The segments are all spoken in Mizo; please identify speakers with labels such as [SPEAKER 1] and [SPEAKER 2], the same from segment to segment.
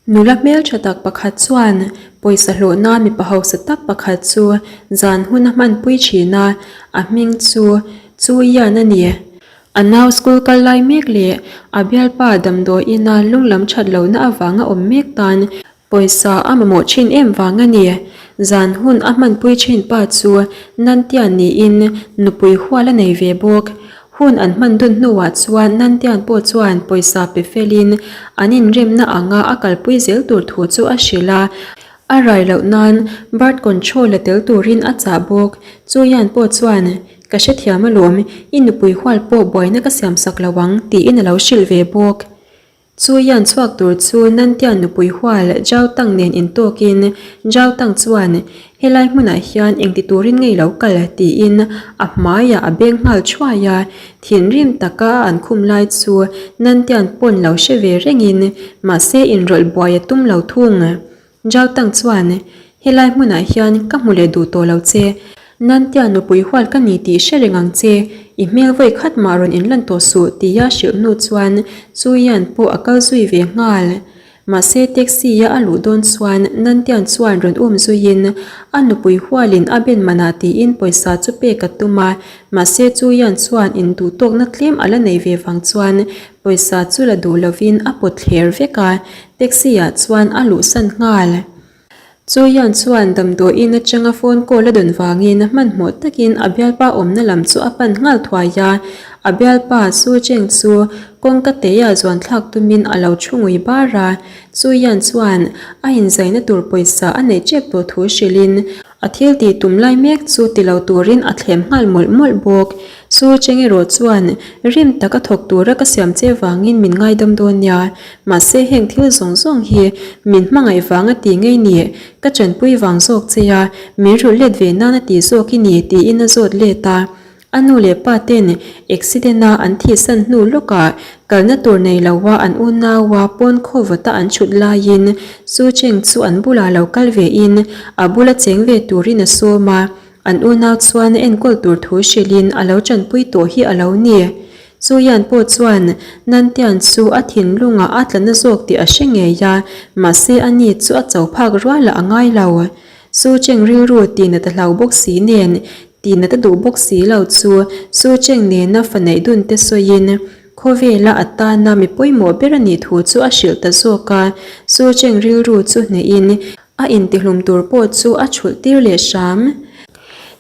[SPEAKER 1] Nula hmeltha tak pakhat chuan pawisa hlawh nan mipa hausa tak pakhat chu zan hun a hmanpui thin a, a hming chu Chu Yan a ni. A nau school kal lai mek leh a bialpa damdawiina lunglam that lohna avanga awm mek tan Pawisa a mamawh thin em vang a ni. Zan hun a hmanpui thin pa chu Nantian niin nupui hual a nei ve bawk. Hun an hman dun hnuah chuan Nantian pawh chuan pawisa pe felin an inremna anga a kalpui zel tur thu chu a hrilh a. A rai loh nan birth control a tel turin a chah bawk. Chuian pawh chuan, Ka hrethiam alawm, i nupui hual pawh buaina ka siamsak lo ang, tiin a lo hrilh ve bawk. Chu Yan chhuak tur chu Nantian nupui hual Zhao Tang nen intawkin Zhao Tang chuan, Helai hmunah hian engti turin ngei lo kal? tiin a hmaiah a beng nghal thuai a. Thinrim taka a an khum lai chu Nantian pawn lo hre ve rengin mahse inrawlh buai a tum lo thung. Zhao Tang chuan, Helai hmunah hian ka hmu leh duh tawh lo che. Nantia nupui hual ka ni tih hre reng ang che, i hmel vawi khat mah rawn inlan tawh suh tia hrilh hnu chuan Chu Yan pawh a kal zui ve nghal. Mahse taxi a a luh dawn chuan Nantian chuan rawn um zuiin a nupui hualin a ben manah tiin pawisa chu pek a tum a, mahse Chu Yan chuan induhtawkna tlem a la nei ve vang chuan pawisa chu la duh lovin a pawt thler vek a, taxi ah chuan a luhsan nghal. Chu Yan chuan damdawiin atanga phone call a dawn vangin hmanhmawh takin a bialpa awmna lam chu a pan nghal thuai a. A bialpa Su Cheng chu kawngka teia zuan thlak tumin a lo thu ngui bar a. Chu Yan chuan a inzaina tur pawisa a neih tep tawh thu hrilhin A thil tih tum lai mek chu ti lo turin a thlem nghal mawlh mawlh bawk. Su Cheng erawh chuan rim taka thawk tura ka siam che vangin min ngaidam dawn nia. Mahse heng thil zawng zawng hi min hmangaih vang a ti ngei ni, ka chanpui vang zawk che a, min rulh let ve nan a ti zawk i ni tiin a zawt let a. A nu leh pa ten accident a an thihsan hnu lawkah kalna tur nei loa an unaua pawn khawvata an chhut laiin Su Cheng chu an bulah lo kal vein a bula cheng ve turin a sawm a, an unau chuan a enkawl tur thu hrilhin a lo tanpui tawh hi a lo ni. Chu Yan pawh chuan Nantian chu a thinlungah a tla na zawk tih a hre ngei a, mahse ani chu a cho phak rualah a ngai lo. Su Cheng rilru tihnat a hlau bawk si nen Tihna ta duh bawk si lo chu Su Cheng nena fa neih dun te sawiin khawvela a tana mi pawimawh ber a nih thu chu a hrilh ta zawk a. Su Cheng rilru chu hnehin a intihlum tur pawh chu a chhulh tir leh hram.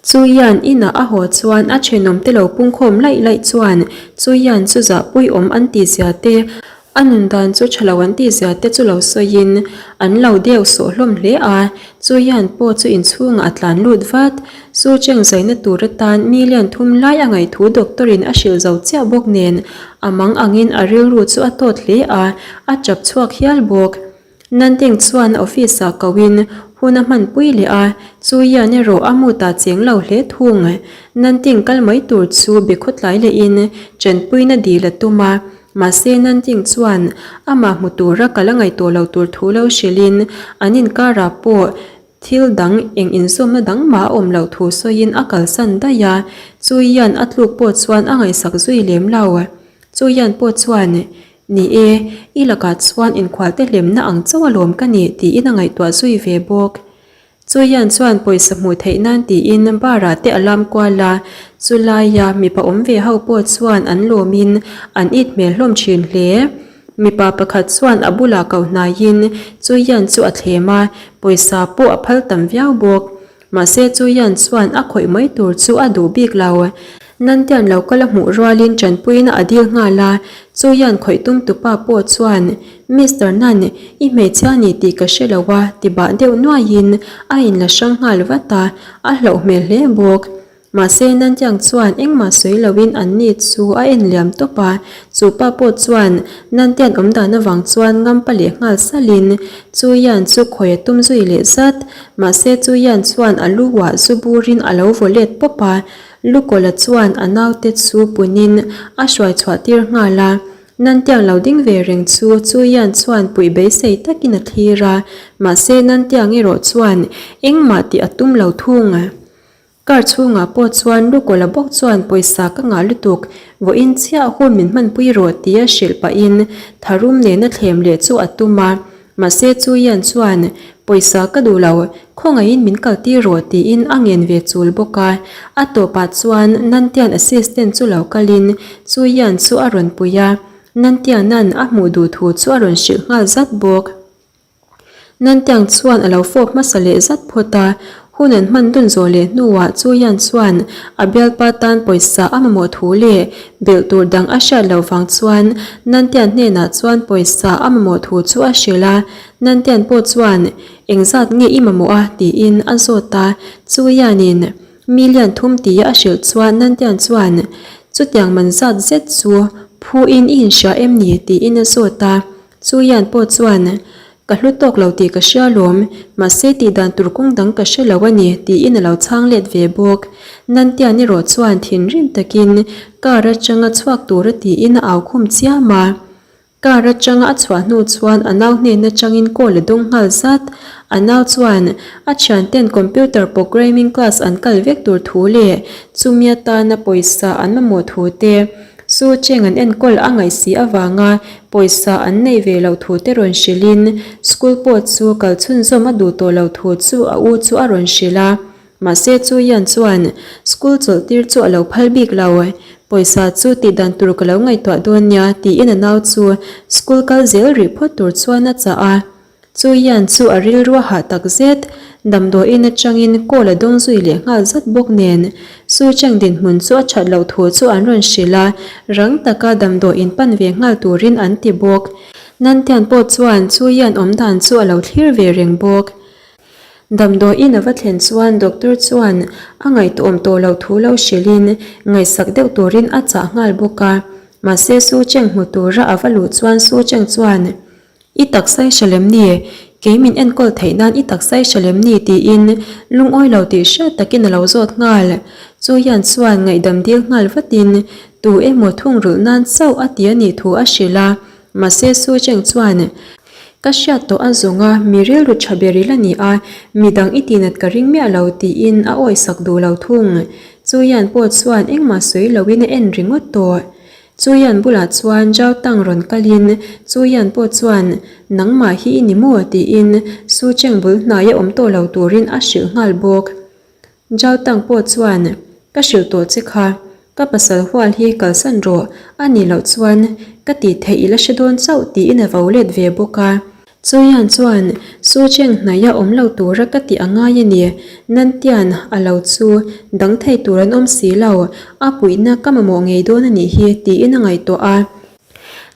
[SPEAKER 1] Chu Yan inah a haw chuan a thenawm te lo pungkhawm laih laih chuan Chu Yan chu zahpuiawm an tihzia te A nun dan chu tha lo an tih zia te chu lo sawiin an lo deuh sawh hlawm hle a, chu hian pawh chu inchhungah a tlan lut vat. Su Cheng zaina tur atan million thum lai a ngaih thu doctor in a hrilh zo chiah bawk nen a mang angin a rilru chu a tawt hle a, a chap chhuak hial bawk. Nanting chuan a office ah ko in hun a hmanpui leh a, chu hian erawh a mood ah cheng lo hle thung. Nanting kal mai tur chu be khawtlai leh in tanpuina dil a tum a, Mahse Nanting chuan amah hmu tura kal a ngaihtuah lo tur thu lo hrilhin an inkarah pawh thil dang eng inzawmna dang mah a awm loh thu sawiin a kalsan daih a, chu hian a tluk pawh chuan a ngaihsak zui lem lo. Chu hian pawh chuan, Ni e, i lakah chuan inkhualte hlemna ang chauh alawm ka nih tiin a ngaihtuah zui ve bawk. Chuian chuan pawisa hmuh theih nan tiin bar-ah te a lam kual a, chulaia mipa awm ve ho pawh chuan an lawmin an it hmel hlawm thin hle. Mipa pakhat chuan a bulah ko hnaiin Chuian chu a thlem a, pawisa pawh a phal tam viau bawk. Mahse Chuian chuan a khawih mai tur chu a duh bik lo. Nantian lo kal a hmuh rualin tanpuina a dil nghal a, Chuian khawih tum tupa pawh chuan Mister Nan, i hmeichhia ni tih ka hre lo a, ti bah deuh nuaiin a inla hrang nghal vat a, a hlauh hmel hle bawk. Mahse Nantiang chuan engmah sawi loin anni chu a en liam tawp a, chu pa pawh chuan Nantian awmdan avang chuan ngampa leh nghal salin Chuian chu khawi a tum zui leh zat. Mahse Chuian chuan a lu ah zu burin a lo vaw let pawp a, Lukawla chuan a naute chu punin a hruai chhuah tir nghal a. Nantiang lo ding ve reng chu Chuian chuan puih beisei takin a thlir a, mahse Nantiang erawh chuan engmah tih a tum lo thung. Car chhungah pawh chuan Lukawla bawk chuan pawisa ka ngah lutuk, vawiin chiah hun min hmanpui rawh tia hrilh pahin tharum nena thlem leh chu a tum a. Mahse Chu Yan chuan, Pawisa ka duh lo, khawngaihin min kaltir rawh tiin a ngen ve chul bawk a. A tawpah chuan Nantian assistant chu lo kalin Chu Yan chu a rawn pui a, Nantianan a hmuh duh thu chu a rawn hrilh nghal zat bawk. Nantiang chuan a lo fawp hmasa leh zat phawt a, hun an hman dun zawh leh hnuah Chu Yan chuan a bialpa tan pawisa a mamawh thu leh belh tur dang a hriat loh vang chuan Nantian hnenah chuan pawisa a mamawh thu chu a hrilh a, Nantian pawh chuan Engzat nge i mamawh a? tiin a zawt a, Chu Yanin Million thum tia a hrilh chuan Nantian chuan Chutiang man zat zet chu phuin i inhria em ni? tiin a zawt a. Chu Yan pawh chuan, Ka hlu tawk lo tih ka hria lawm, mahse tih dan tur kawng dang ka hre lo a ni, tiin a lo chhang let ve bawk. Nantian erawh chuan thinrim takin car atanga chhuak tura tiin a au khum chiam a. Car atanga a chhuah hnu chuan a nau hnen atangin call a dawng nghal zat. A nau chuan a thianten computer programming class an kal vek tur thu leh chumi atana pawisa an mamawh thu te, Su cheng an enkawl a ngaih si avanga pawisa an neih ve loh thu te rawn hrilhin school pawh chu kal chhunzawm a duh tawh loh thu chu a u chu a rawn hrilh a. Mahse chu Ian chuan school chawlh tir chu a lo phal bik lo. Pawisa chu tih dan tur ka lo ngaihtuah dawn nia tiin a nau chu school kal zel rih phawt tur chuan a chah a. Chu hian chu a rilru a hah tak zet, damdawiin atangin call a dawng zui leh nghal zat bawk nen. Su Cheng dinhmun chu a that loh thu chu an rawn hrilh a, rang taka damdawiin pan ve nghal turin an ti bawk. Nantian pawh chuan Chu hian awmdan chu a lo thlir ve reng bawk. Damdawiin a va thlen chuan doctor chuan a ngaihtuahawm tawh loh thu lo hrilhin ngaihsak deuh turin a chah nghal bawk a. Mahse Su Cheng hmu tura a va luh chuan Su Cheng chuan, I taksa i hre lem ni? Kei min enkawl theih nan i taksa i hre lem ni? tiin lungawi lo tih hriat takin a lo zawt nghal. Chu hian chuan ngaihdam dil nghal vatin tu emaw thungrulh nan chauh a ti a nih thu a hrilh a. Mahse Su Cheng chuan, Ka hriat tawh a zawng a, mi rilru tha ber i la ni a, midang i tihnat ka ring miah lo tiin a awisak duh lo thung. Chu hian pawh chuan engmah sawi loin a en ringawt tawh. Chuian bulah chuan Zhao Tang rawn kalin Chuian pawh chuan, Nangmah hi i ni maw? tiin Su Cheng bul hnaia awm tawh lo turin a hrilh nghal bawk. Zhao Tang pawh chuan, Ka hrilh tawh che kha, ka pasal hual hi kalsan rawh, a nih loh chuan ka tih theih i la hre dawn chauh tiin a vo let ve bawk a. Chuian chuan, Su Cheng hnaia awm lo tura ka tih a ngai a ni. Nantian a lo chu dang thei tur an awm si lo, a puihna ka mamawh ngei dawn a nih hi, tiin a ngaihtuah a.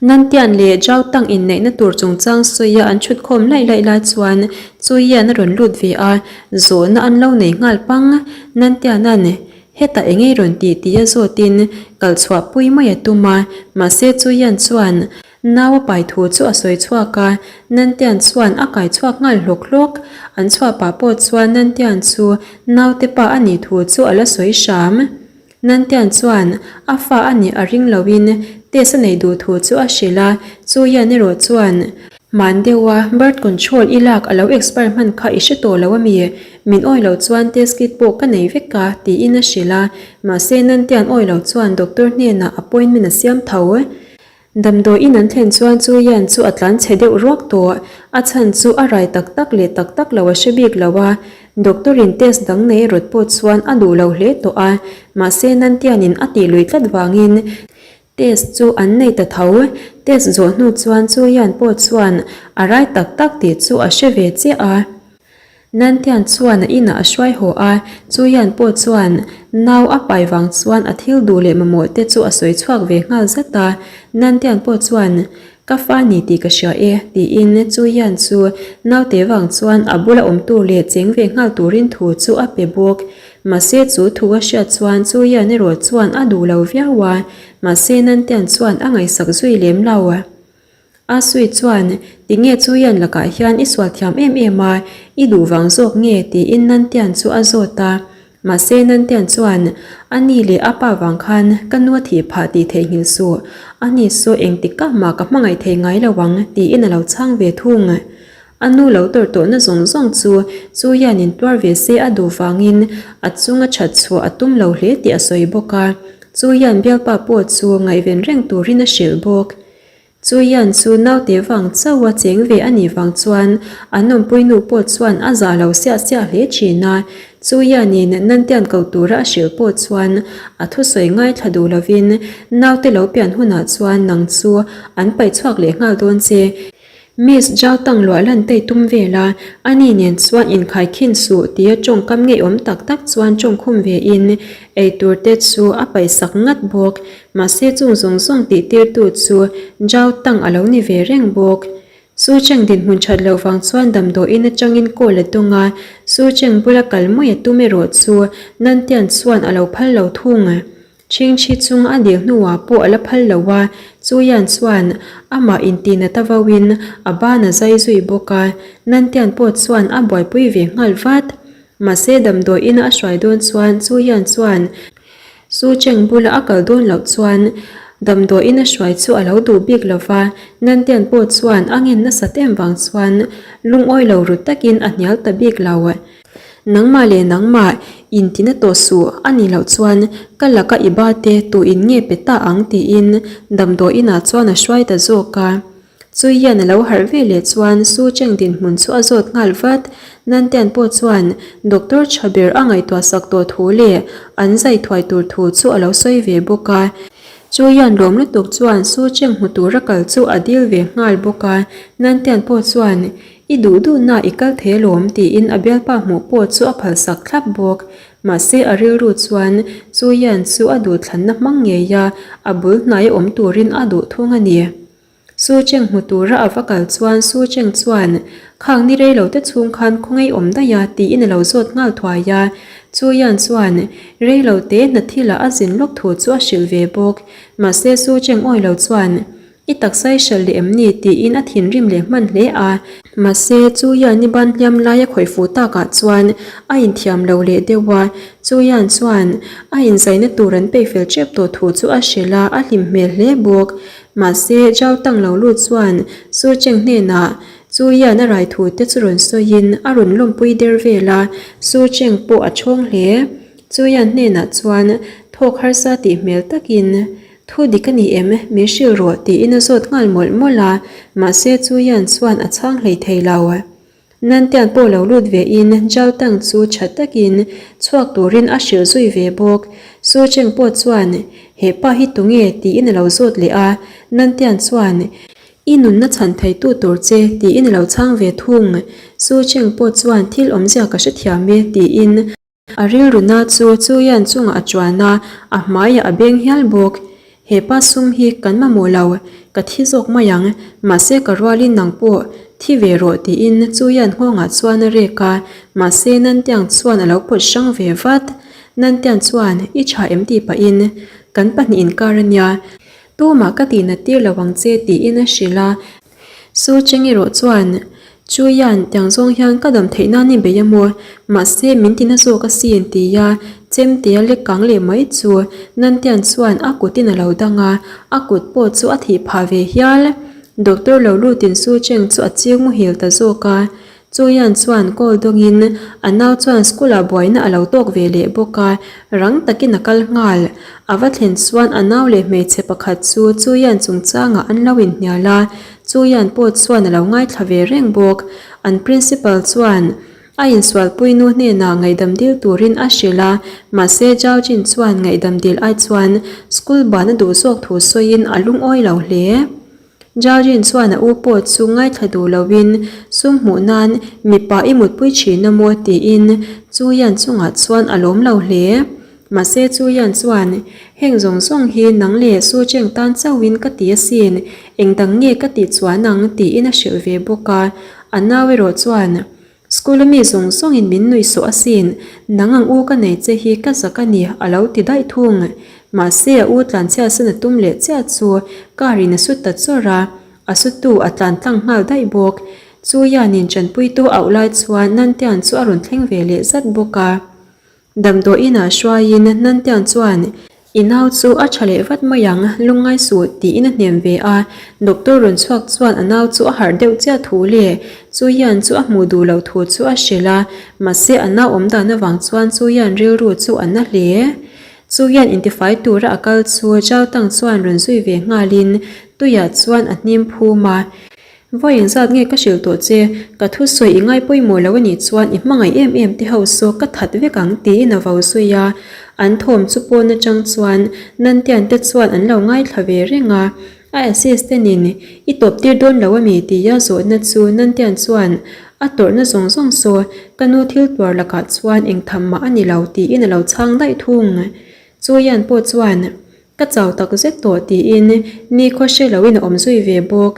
[SPEAKER 1] Nantian leh Zhao Tang inneihna tur chungchang sawia an chhutkhawm laih laih lai chuan Chuian a rawn lut ve a, zawhna an lo nei nghal pang. Nantiana'n, Hetah eng ei rawn tih tih a zawtin kal chhuahpui mai a tum a, mahse Chuian chuan, Nau a pai thu chu a sawi chhuak a, Nantian chuan a kai chhuak nghal hlawk hlawk. An chhuah pah pawh chuan Nantian chu naute pa a nih thu chu a la sawi hram. Nantian chuan a fa a nih a ring loin test a neih duh thu chu a hrilh a, chu hian erawh chuan, Hman deuha birth control i lak a lo expire hman kha i hre tawh lo a mi? Min awi loh chuan test kit pawh ka nei vek a, tiin a hrilh a, mahse Nantian awi lo chuan doctor hnenah appointment a siam tho. Damdawiin an thlen chuan chu Yan chu a tlan chhe deuh ruak tawh. A chhan chu a rai tak tak leh tak tak lo a hre bik lo a, doctor in test dang nei rawt pawh chuan a duh lo hle tawh a, mahse Nantianin a tih lui tlat vangin test chu an nei ta tho. Test zawh hnu chuan chu Yan pawh chuan a rai tak tak tih chu a hre ve chiah a. Nantian chuan a inah a hruai haw a, Chuian pawh chuan nau a pai vang chuan a thil duh leh mamawh te chu a sawi chhuak ve nghal zat a. Nantian pawh chuan, Ka fa ni tih ka hria e, tiin Chuian chu naute vang chuan a bula awm tur leh cheng ve nghal turin thu chu a pe bawk. Mahse chu thu a hriat chuan Chuian erawh chuan a duh lo viau a, mahse Nantian chuan a ngaihsak zui lem lo. A sui chuan, Tinge Chuian lakah hian i sual thiam em em a, i duh vang zawk nge? tiin Nantian chu a zawt a. Mahse Nantian chuan, A ni leh a pa vang khan ka nu a thih phah tih theihnghilh suh, a ni saw engtik ah mah ka hmangaih thei ngai lo ang, tiin a lo chhang ve thung. A nu lo tawrh tawhna zawng zawng chu Chuian in tuar ve se a duh vangin a chunga that chhuah a tum lo hle tih a sawi bawk a. Chuian bialpa pawh chu ngaihven reng turin a hrilh bawk. Chu Yan chu naute vang chauha cheng ve a nih vang chuan an awmpui nu pawh chuan a zah lo siah siah hle thin a. Chu Yanin Nantian ko tura a hrilh pawh chuan a thusawi ngaithla duh lovin naute lo pian hunah chuan nang chu an paih chhuak leh nghal dawn che. Miss Zhao Tang luah lan tei tum vel a, ani nen chuan inkhai khin suh tia tawngkam ngeiawm tak tak chuan tawngkhum ve in eitur te chu a paihsak ngat bawk. Mahse chung zawng zawng tih tirtu chu Zhao Tang a lo ni ve reng bawk. Su Cheng dinhmun that loh vang chuan damdawiin atangin call a dawng a, Su Cheng bula kal mai a tum erawh chu Nantian chuan a lo phal lo thung. Chhingchhi chung a dil hnuah pawh a la phal lo a, Chuyan chuan amah intina ta vauin a ban a zai zui bawk a, Nantian pawh chuan a buaipui ve nghal vat. Mahse damdawi ina a hruai dawn chuan Chuyan chuan Su Cheng bula a kal dawn loh chuan damdawi ina hruai chu a lo duh bik lo va, Nantian pawh chuan a ngen nasat em vang chuan lungawi lo ru takin a hnial ta bik lo. Nangmah leh nangmah intina tawh suh a nih loh chuan ka laka i ba te tu in nge pe ta ang tiin damdawi inah chuan a hruai ta zawk a. Chui hian a lo harh ve leh chuan Su Cheng dinhmun chu a zawt nghal vat. Nantian pawh chuan doctor tha ber a ngaihtuah sak tawh thu leh an zai thuai tur thu chu a lo sawi ve bawk a. Chu hian lawm lutuk chuan Su Cheng hmu tura kal chu a dil ve nghal bawk a. Nantian pawh chuan I duh duhna i kal thei alawm tiin a bialpa hmuh pawh chu a phalsak thlap bawk. Mahse a rilru chuan chu Yan chu a duhthlanna hmang ngei a, a bul hnai awm turin a duh thung a ni. Su Cheng hmu tura a va kal chuan Su Cheng chuan, Khang ni rei lo te chhung khan khawngaih awm daih a tiin a lo zawt nghal thuai a. Chu Yan chuan rei lo te hna thilah a zin lawk thu chu a hrilh ve bawk. Mahse Su Cheng awi lo chuan, I taksa i hralh leh em ni? tiin a thinrim leh hman hle a. Mahse, chu Yan i ban hliam lai a khawih fuh takah chuan a inthiam lo leh deuh a. Chu Yan chuan a inzaina tur an peih fel tep tawh thu chu a hrilh a, a hlim hmel hle bawk. Mahse, Zhao Tang lo lut chuan Su Cheng hnenah Chu Yan a rai thu te chu rawn sawiin a rawn lawmpui der vel a, Su Cheng pawh a chhawng hle. Chu Yan hnenah chuan thawk harsa tih hmel takin Thu dik a ni em? Min hrilh rawh tiin a zawt nghal mawlh mawlh a, mahse chu Yan chuan a chhang hlei thei lo. Nantian pawh lo lut ve in Zhao Tang chu tha takin chhuak turin a hrilh zui ve bawk. Su Cheng pawh chuan, He pa hi tunge? tiin a lo zawt leh a, Nantian chuan, I nunna chhan theitu tur che tiin a lo chhang ve thung. Su Cheng pawh chuan thil awmzia ka hrethiam e tiin. A rilru na chu Chuyan chungah a chuan a, a hmaiah a beng hial bawk. He pa sum hi kan mamawh lo, ka thi zawk mai ang, mahse ka rualin nang pawh thi ve rawh tiin Chuyan nghawngah chuan a rek a, mahse Nantiang chuan a lo pawt hrang ve vat. Nantiang chuan, I tha em tih pahin, Kan pahnih inkar a nia, tumah ka tihnat tir lo ang che tiin a hrilh a. Su Cheng erawh chuan, Chu Yan, tiang zawng hian ka dam theih nan i bei a maw? Mahse, min ti na zawk asin, ti a chemtea lek kang leh mai chu Nantian chuan a kutin a lo dang a, a kut pawh chu a thih phah ve hial. Doctor lo lutin Su Cheng chu a chiu muhil ta zawk a. Chu Yan chuan call dawngin a nau chuan school ah buaina a lo tawk ve leh bawk a, rang takin a kal nghal. A va thlen chuan a nau leh hmeichhe pakhat chu Chu Yan chungchangah an lo inhnial a, Chu Yan pawh chuan a lo ngaithla ve reng bawk. An principal chuan a insualpui nu hnenah ngaihdam dil turin a hrilh a, mahse Zhao Jin chuan ngaihdam dil ai chuan school ban a duh zawk thu sawiin a lungawi lo hle. Jalrin chuan a u pawh chu ngaithla duh loin sum hmuh nan mipa i mutpui thin a maw tiin Chu Yan chungah chuan a lawm lo hle. Mahse Chu Yan chuan, Heng zawng zawng hi nang leh Su Cheng tan chauhin ka ti asin, eng dang nge ka tih chuan ang tiin a hrilh ve bawk a. A nau erawh chuan, School a mi zawng zawngin min nuih sawh asin, nang ang u ka nei che hi ka zak a ni a lo ti daih thung. Mahse a u tlanchhiat san a tum leh chiah chu car in a sut ta chawrh a, a sutu a tlan tlang nghal daih bawk. Chu Yanin tanpuitu auh lai chuan Nantian chu a rawn thleng ve leh zat bawk a. Damdawiin ah hruaiin Nantian chuan, I nau chu a tha leh vat mai ang, lungngai suh, tiin a hnem ve a. Doctor rawn chhuak chuan a nau chu a harh deuh chiah thu leh Chu Yan chu a hmuh duh loh thu chu a hrilh a, mahse a nau awm dan avang chuan Chu Yan rilru chu a na hle. Chu Yan intifai tura a kal chu Zhao Tang chuan rawn zui ve nghalin. Tuiah chuan a hnim phum a. Vawi engzat nge ka hrilh tawh che, ka thusawi i ngai pawimawh lo anih chuan i hmangaih em em te ho saw ka that vek ang tiin a vo zui a. An thawm chu pawn atang chuan Nantian te chuan an lo ngaithla ve reng a. A assistant in i tawp tir dawn lo ami tia zawhna chu Nantian chuan a tawrhna zawng zawng saw ka nu thil tuar lakah chuan engtham mah a ni lo tiin a lo chhang daih thung. Chuian pawh chuan Ka chau tak zet tawh tiin nikhaw hre loin a awm zui ve bawk.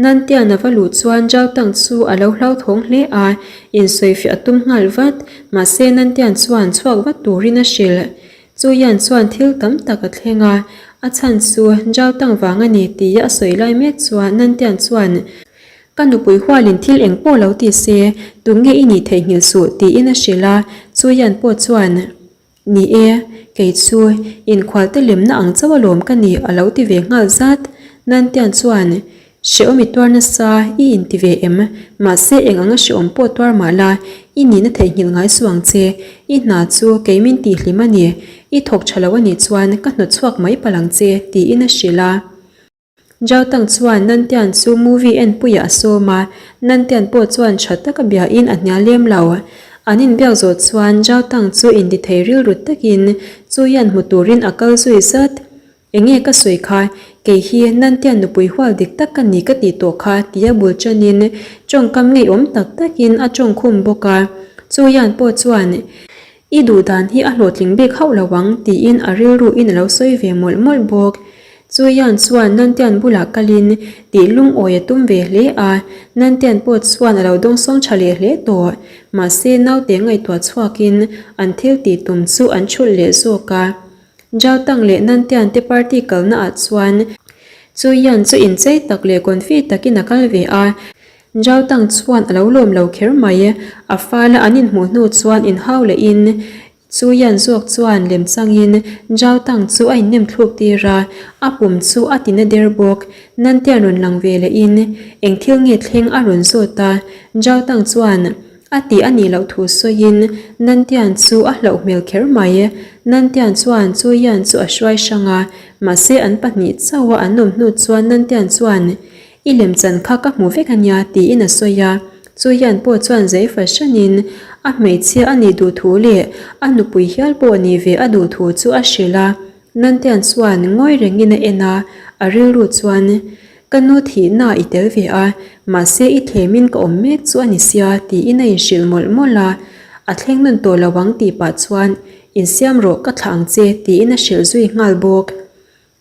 [SPEAKER 1] Nantian a va luh chuan Zhao Tang chu a lo hlauthawng hle a, insawifiah a tum nghal vat. Mahse Nantian chuan chhuak vat turin a hrilh. Chuian chuan thil tam tak a thleng a, a chhan chu Zhao Tang vang a ni tia a sawi lai mek chuan Nantian chuan Ka nupui hualin thil eng pawh lo ti se, tunge i nih theihnghilh suh tiin a hrilh a, Chuian pawh chuan. Ni e, kei chu inkhualte lemna ang chauh alawm ka ni a lo ti ve nghal zat. Nantian chuan, Hrehawm i tuar nasa, i inti ve em? Mahse eng anga hrehawm pawh tuar mah la, i nihna theihnghilh ngai suh ang che. I hna chu kei min tihhlim a ni. I thawk tha lo a nih chuan ka hnawt chhuak mai palh ang che, tiin a hrilh a. Zhao Tang chuan Nantian chu movie enpuiah a sawm a, Nantian pawh chuan tha taka biain a hnial lem lo. An inbiak zawh chuan Zhao Tang chu intithei rilru takin chu hian hmu turin a kal zui zat. Enge ka sawi kha, kei hi Nantian nupui hual dik tak ka ni ka tih tawh kha tia bul chanin tawngkam ngeiawm tak takin a tawngkhum bawk a. Chu hian pawh chuan I duh dan hi a hlawhtling bik hauh lo ang tiin a rilru in a lo sawi ve mawlh mawlh bawk. Chuian chuan Nantian bulah kalin tih lungawi a tum ve hle a, Nantian pawh chuan a lo dawngsawng tha leh hle tawh. Mahse naute ngaihtuah chhuakin an thil tih tum chu an thulh leh zawk a. Zhao Tang leh Nantian te party kalna ah chuan Chuian chu inchei tak leh confi takin a kal ve a. Zhao Tang chuan a lo lawm lo kher mai. A fala an inhmuh hnu chuan inhau lehin Chu Yan zawk chuan lem changin Zhao Tang chu a innem thluk tir a, a pum chu a tina der bawk. Nantian rawn lang ve lehin eng thil nge thleng a rawn zawt a, Zhao Tang chuan a tih a nih loh thu sawiin Nantian chu a hlauh hmel kher mai. Nantian chuan Chu Yan chu a hruai hrang a, mahse an pahnih chauha an awm hnu chuan Nantian chuan I lemchan kha ka hmu vek ania tiin a sawi a, chu hian pawh chuan zei fahranin a hmeichhia a nih duh thu leh a nupui hial pawh nih ve a duh thu chu a hrilh a. Nantian chuan ngawi rengin a en a, a rilru chuan, Ka nu thihna i tel ve a, mahse i thlemin ka awm mek chu a ni sia tiin a inhrilh mawlh mawlh a. A thleng nawn tawh lo ang tih pah chuan, Insiam rawh ka thlah ang che tiin a hrilh zui nghal bawk.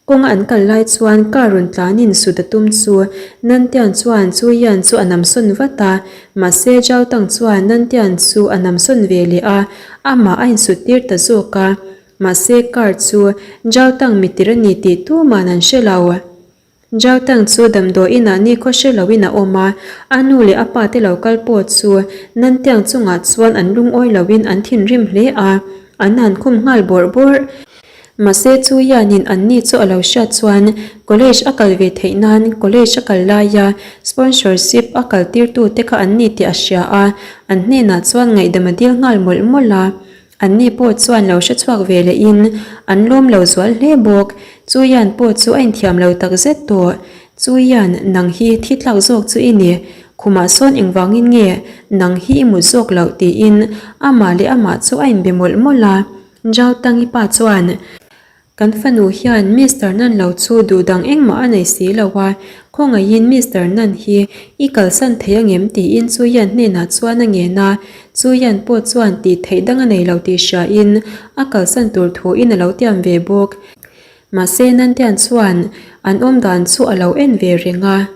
[SPEAKER 1] Kawnga an kal lai chuan car rawn tlanin sut a tum chu Nantian chuan Chu Yan chu a namsawn vat a, mahse Zhao Tang chuan Nantian chu a namsawn ve leh a, amah a insut tir ta zawk a, mahse car chu Zhao Tang mitir a ni tih tuman an hre lo. Zhao Tang chu damdawi inah nikhaw hre loin a awm a, a nu leh a pa te lo kal pawh chu Nantiang chungah chuan an lungawi loin an thinrim hle a, an han khum nghal bawrh bawrh. Mahse chu hianin anni chu a lo hriat chuan college a kal ve theih nan college a kal laia sponsorship a kal tirtu te kha an ni tih a hria a, an hnenah chuan ngaihdam a dil nghal mawlh mawlh a. Anni pawh chuan lo hre chhuak ve lehin an lawm lo zual hle bawk. Chu hian pawh chu a inthiam lo tak zet tawh. Chu hian nang hi thi tlak zawk chu i ni. Khumah sawn engvangin nge nang hi i mut zawk loh tiin amah leh amah chu a inbe mawlh mawlh a. Zhao Tangi pa chuan, Kan fanu hian Mister Nan lo chu duh dang engmah a nei si lo a, khawngaihin Mister Nan hi i kalsan thei angem tiin Chu Yan hnenah chuan a ngen a, Chu Yan pawh chuan tih theih dang a nei lo tih hriain a kalsan tur thuin a lo tiam ve bawk. Mahse Nan Tian chuan an awmdan chu a lo en ve reng a.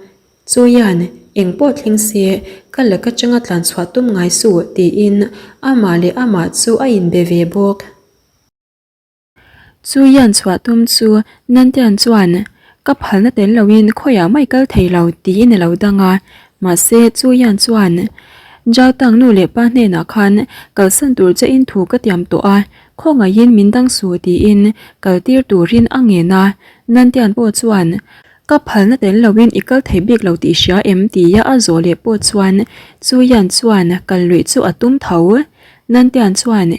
[SPEAKER 1] Chuian, eng pawh thleng se, ka laka changa tlan chhuah tum ngai suh, tiin amah leh amah chu a inbe ve bawk. Chuian chhuah tum chu Nantian chuan, Ka phalna tel loin khawiah mai kal thei lo, tiin a lo dang a. Mahse, Chuian chuan, Zhao Tang nu leh pa hnenah khan kalsan tur che in thu ka tiam tawh a, khawngaihin min dang suh, tiin kaltir turin a ngen a. Nantian pawh chuan, Ka phalna tel loin i kal thei bik lo tih hria em? tia a zawh leh pawh chuan Chuian chuan kal luih chu a tum tho. Nantian chuan,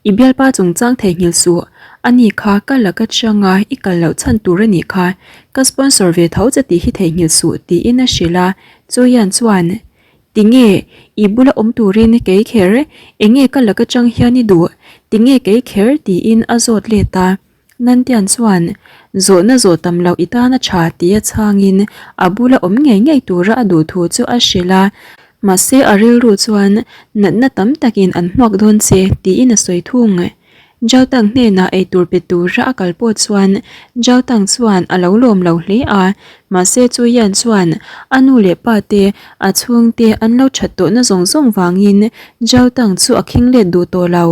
[SPEAKER 1] I bialpa chungchang theihnghilh suh. Ani kha ka laka changa i kal loh chhan tur a nih kha, ka sponsor ve tho che tih hi theihnghilh suh tiin a hrilh a, Chuyan chuan Tinge i bula awm turin kei kher, enge ka laka chang hian i duh, tinge kei kher tiin a zawt let a. Nantian chuan zawhna zawh tam loh i tan a tha tia chhangin a bula awm ngei ngei tura a duh thu chu a hrilh a, mahse a rilru chuan natna tam takin an hmuak dawn che tiin a sawi thung. Zhao Tang hnenah eitur pe tura a kal pawh chuan Zhao Tang chuan a lo lawm lo hle a, mahse Chu Yan chuan a nu leh pa te, a chhungte an lo that tawhna zawng zawng vangin Zhao Tang chu a khing let duh tawh lo.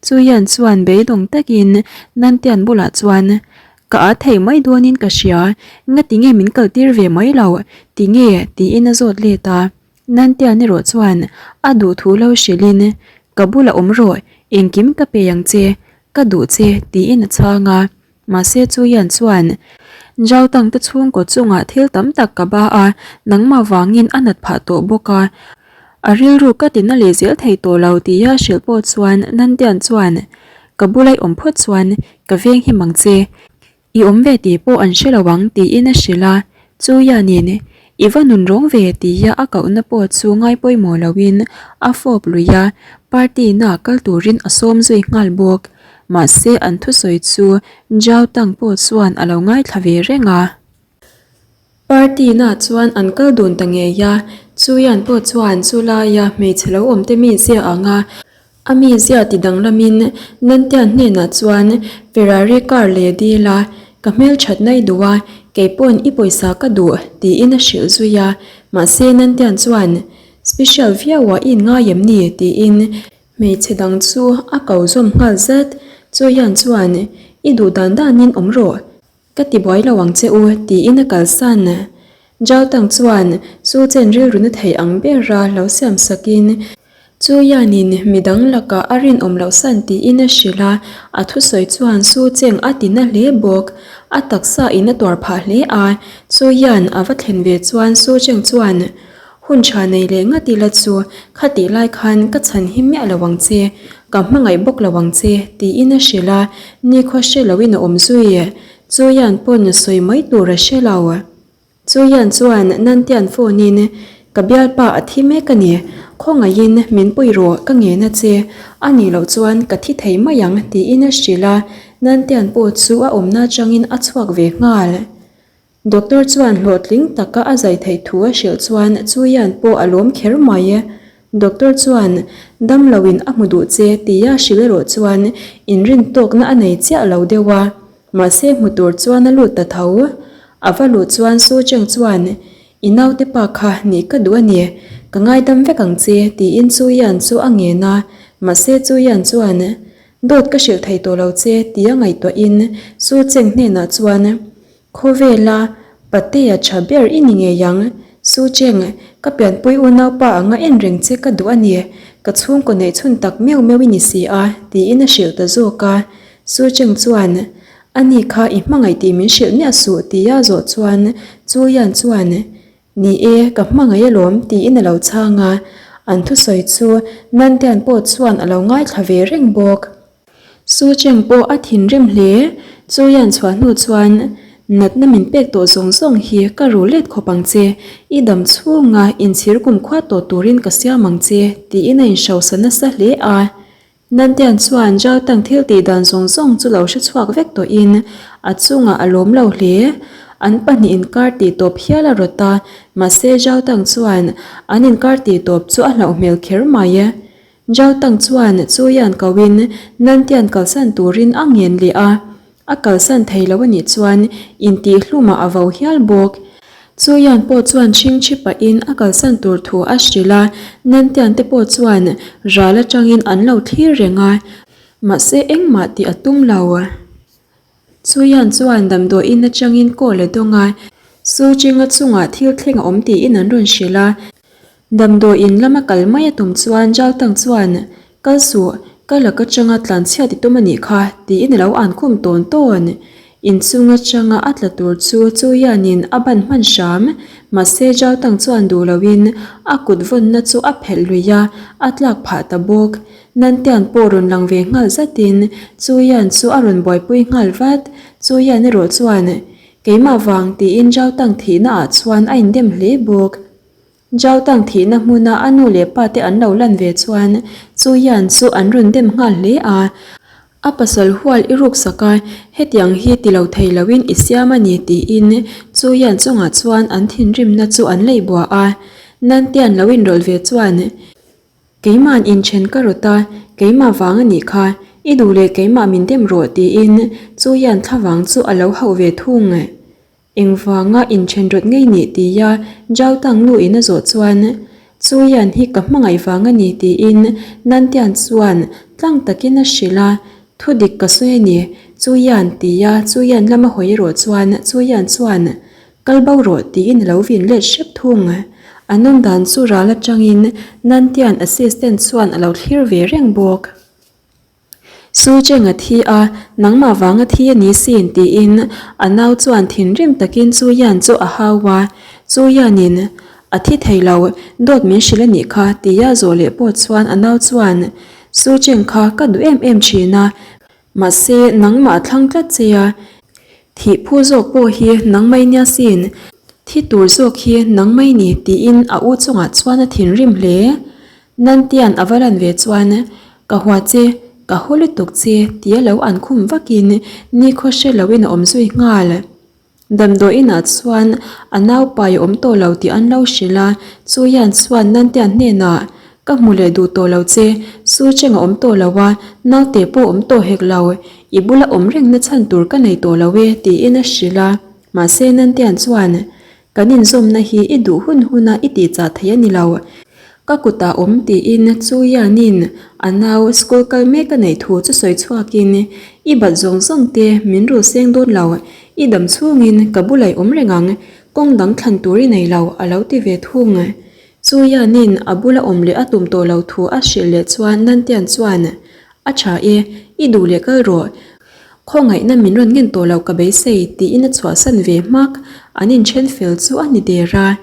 [SPEAKER 1] Chuyan chuan beidawng takin Nantian bulah chuan, Ka a thei mai dawnin ka hria, ngatinge min kaltir ve mai lo, tinge? tiin a zawt let a. Nantian erawh chuan a duh thu lo hrilhin, Ka bulah awm rawh, engkim ka pe ang che, ka duh che, tiin a chhang a. Mahse Chuyan chuan, Zhao Tang te chhungkaw chungah thil tam tak ka ba a, nangmah vangin a nat phah tawh bawk a. A rilru ka tina leh zel thei tawh lo tia hrilh pawh chuan Nantian chuan, Ka bulai awm phawt chuan ka veng him ang che. I awm ve tih pawh an hre lo ang tiin a hrilh a. Chuyanin, I va nun rawng ve tia a kohna pawh chu ngai pawimawh loin a fawp lui a, party na kal turin a sawm zui nghal bawk. Mahse an thusawi chu Zhao Tang pawh chuan a lo ngaithla ve reng a. Party na chuan an kal dun ta ngei a, Chuyan pawh chuan chulaia hmeichhe lo awm te mizia ang a, A mizia ti danglamin Nantian hnenah chuan Ferrari car leh dil a, ka hmelthatna i duh a, kei pawn i pawisa ka duh tiin a hrilh zui a, mahse Nantian chuan Special viauah i inngai em ni? tiin hmeichhe dang chu a ko zawm nghal zat. Chuyan chuan I duh dan danin awm rawh, Ka ti buai lo ang che u, tiin a kalsan. Zhao Tang chuan chu chen rilru na thei ang bera lo siam sakin, Chu Yanin midang lakah a rinawm loh san tiin a hrilh a, a thusawi chuan Su Cheng a ti na hle bawk. A taksa in a tuar phah hle a, Chu Yan a va thlen ve chuan Su Cheng chuan, Hun tha nei leh ngat ila chu khatih lai khan ka chhan hi miah lo ang che, ka hmangaih bawk lo ang che, tiin a hrilh a, nikhua hre loin a awm zui. Chuyan pawn sawi mai tur a hre lo. Chuyan chuan Nantian phone in, Ka bialpa a thi mek a ni, khawngaihin min pui rawh ka ngen a che, a nih loh chuan ka thi thei mai ang, tiin a hrilh a, Nantian pawh chu a awmna atangin a chhuak ve nghal. Doctor chuan hlawhtling taka a zai theih thu a hrilh chuan Chuyan pawh a lawm kher mai. Doctor chuan dam loin a hmu duh che tia hrilh erawh chuan inrin tawkna a nei chiah lo deuh a, mahse hmu tur chuan a lut ta tho. A va luh chuan Su Cheng chuan I naute pa kha nih ka duh a ni, ka ngaidam vek ang che tiin Chuyan chu a ngen a, mahse Chuyan chuan Dawt ka hrilh thei tawh lo che tia ngaihtuahin Su Cheng hnenah chuan Khawvela Patea tha ber i ni ngei ang. Su Cheng, ka pianpui unaupa anga en reng che ka duh a ni. Ka chhungkaw neih chhun tak meuh meuh i ni si a, tiin a hrilh ta zawk a. Su Cheng chuan, Ani kha i hmangaih tih min hrilh miah suh, tia zawh chuan Chu Yan chuan, Ni e, ka hmangaih alawm, tiin a lo chhang a. An thusawi chu Nantian pawh chuan a lo ngaithla ve reng bawk. Su Cheng pawh a thinrim hle. Chu Yan chhuah hnu chuan, Natna min pek tawh zawng zawng hi ka ru let khawp ang che. I dam chhunga inchhir kumkhua tawh turin ka siam ang che, tiin a inhrosa nasa hle a. Nantian chuan Zhao Tang thil tih dan zawng zawng chu lo hre chhuak vek tawhin a chungah a lawm lo hle. An pahnih inkar tih tawp hial a rawt a, mahse Zhao Tang chuan an inkar tih tawp chu a hlauh hmel kher mai. Zhao Tang chuan Chuyan koin Nantian kalsan turin a ngen leh a, A kalsan thei lo a nih chuan intih hlumah a vo hial bawk. Chuyan pawh chuan chhingchhi pahin a kalsan tur thu a hrilh a, Nantian te pawh chuan ral atangin an lo thlir reng a, mahse engmah tih a tum lo. Chuyan chuan damdawiin atangin call a dawng a, Su Chinga chungah thil thleng a awm tiin an rawn hrilh a, Damdawiin lama kal mai a tum chuan Jaltang chuan, Kal suh, ka lak atanga tlan chhiat i tum a nih kha, tiin a lo an khum tawn tawn. Inchung atanga a tla tur chu Chuyanin a ban hman hram. Mahse Zhao Tang chuan duh loin a kut vawnna chu a phelh lui a, a tlak phah ta bawk. Nantian pawh rawn lang ve nghal zatin Chuyan chu a rawn buaipui nghal vat. Chuyan erawh chuan, Keimah vang tiin Zhao Tang thihna ah chuan a indem hle bawk. Zhao Tang thihna hmuna a nu leh pa te an lo lan ve chuan Chu Yan chu an rawn dem nghal hle a. A pasal hual i ruk sak a, hetiang hi ti lo thei loin i siam a ni tiin Chu Yan chungah chuan an thinrimna chu an leih bua a. Nan Tian lo inrawlh ve chuan, Keima'n inthen ka rawt a, keimah vang a nih kha, i duh leh keimah min dem rawh tiin Chu Yan thlavang chu a lo hauh ve thung. Engvanga inthen rawt ngei nih tia Zhao Tang nu in a zawh chuan, Chu Yan hi ka hmangaih vang a ni tiin Nan Tian chuan tlang takin a hrilh a, Thu dik ka sawi a ni, Chu Yan tia Chu Yan lama hawi erawh chuan Chu Yan chuan, Kal bo rawh tiin a lo vin let hrep thung. An awm dan chu ral atangin Nan Tian assistant chuan a lo thlir ve reng bawk. Su Cheng a thi a, nangmah vang a thi a ni sin tiin a nau chuan thinrim takin Chu Yan chu a hau a. Chu Yanin, A thi thei lo, dawt min hrilh a nih kha tia zawh leh pawh chuan a nau chuan, Su Cheng kha ka duh em em thin a, mahse nangmah a thlang tlat che a, thih phu zawk pawh hi nangmah i nia sin, thi tur zawk hi nangmah i ni tiin a u chungah chuan a thinrim hle. Nantian a va lan ve chuan, Ka hua che, ka haw lutuk che, tia lo an khum vakin nikhaw hre loin a awm zui nghal. Damdawiin ah chuan a naupai a awm tawh lo tih an lo hrilh a, Chuian chuan Nantian hnenah, Ka hmu leh duh tawh lo che, Su Cheng a awm tawh lo a, naute pawh a awm tawh hek lo, i bula awm rengna chhan tur ka nei tawh lo e, tiin a hrilh a. Mahse Nantian chuan, Kan inzawmna hi i duh hun huna i tihchah thei a ni lo. Ka kutah awm tiin Chu Yanin a nau school kal mek a neih thu chu sawi chhuakin, I bat zawng zawng te min rul seng dawn lo, i dam chhungin ka bulah i awm reng ang, kawng dang thlan tur i nei lo a lo ti ve thung. Chu Yanin a bula awm leh a tum tawh lo thu a hrilh leh chuan Nantian chuan, A tha e, i duh leh kal rawh. Khawngaihna min rawn ngen tawh lo ka beisei tiin a chhuahsan ve hmak. An inthen fel chu a ni der a.